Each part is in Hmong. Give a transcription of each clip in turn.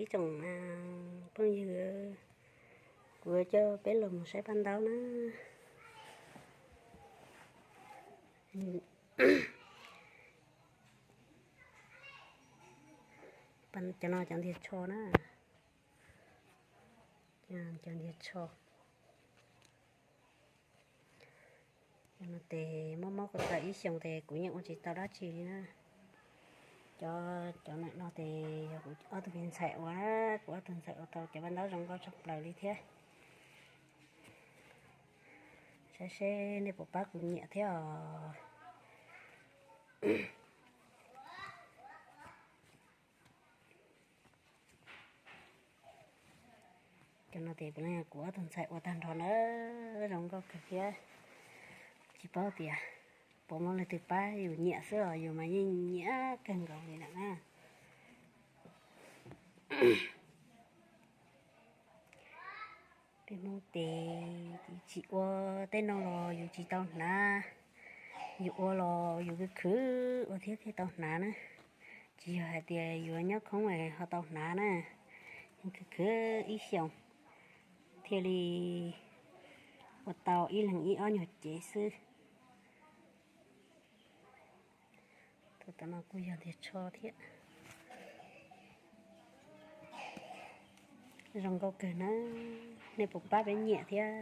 Tsoom phooj ywg, kuv yuav coj peb los mus saib paj ntaub na. Cov no cov ntiag tsho na, cov ntiag tsho. Cov no ces mob mob kuv tau ib xyoos ces kuv yeej ua tsis tau dab tsi li na. Cov, cov no ces yog kuv ob tug me ntxhais ua, kuv ob tug ntxhais ua tau cov paj ntaub zoo nkauj tshaj plaws li thiab. Saib seb nej puas pab kuv nyiam thiab os. Cov no ces puav leej kuv ob tug ntxhais ua tag nrho na, zoo nkauj kawg thiab. Tsis paub tias puas muaj leej twg pab yus nyiam xwb os, yus mas yeej nyiam kawg nkaus li lawm na. Peb Hmoob ces tsis ua tej no los yus tsis tau hnav, yus ua los yus khwv khwv ua thiab thiaj tau hnav na. Tsis yog hais tias yuav nyob khoob ho tau hnav na, yeej khwv khwv ib xyoos thiaj li ua tau ib leeg ib ob nyuag cev xwb. Tus tom no kuj yog ntiag tsho thiab. Zoo nkauj kawg na, nej puas pab peb nyiam thiab.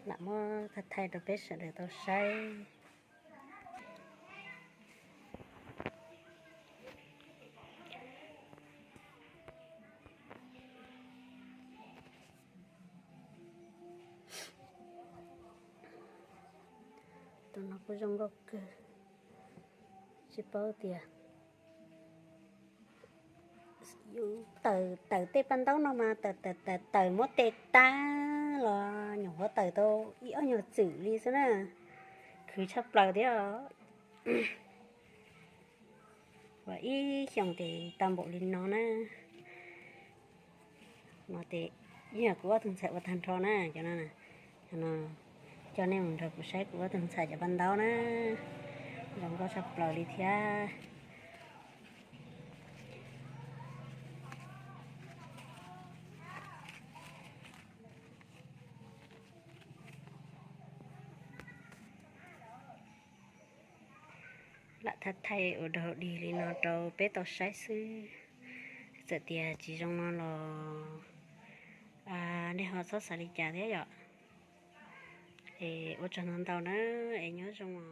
Lam muab thaij thaij rau peb sawv daws tau saib. Tus no kuj zoo nkauj kawg, tsis paub tias yus tawm, tawm tej paj ntaub no mas tawm tawm tawm tawm muab tes tag los nyuam qhuav tawm tau ib ob nyuag txwm li xwb na. Khwv tshaj plaws thiab. Ua ib xyoos ces tau npaum li no na. No ces yeej yog kuv ob tug ntxhais ua tag nrho na, cov no, cov no coj nej mus nrog kuv saib kuv ob tug ntxhais cov paj ntaub na, zoo nkauj tshaj plaws li thiab. Lam thaij thaij ua dog dig li no rau peb tau saib xwb. Txawm tias tsis zoo no los nej ho txhob xav li cas thiab yom. Es ua tsaug ntau ntau na, es nyob zoo.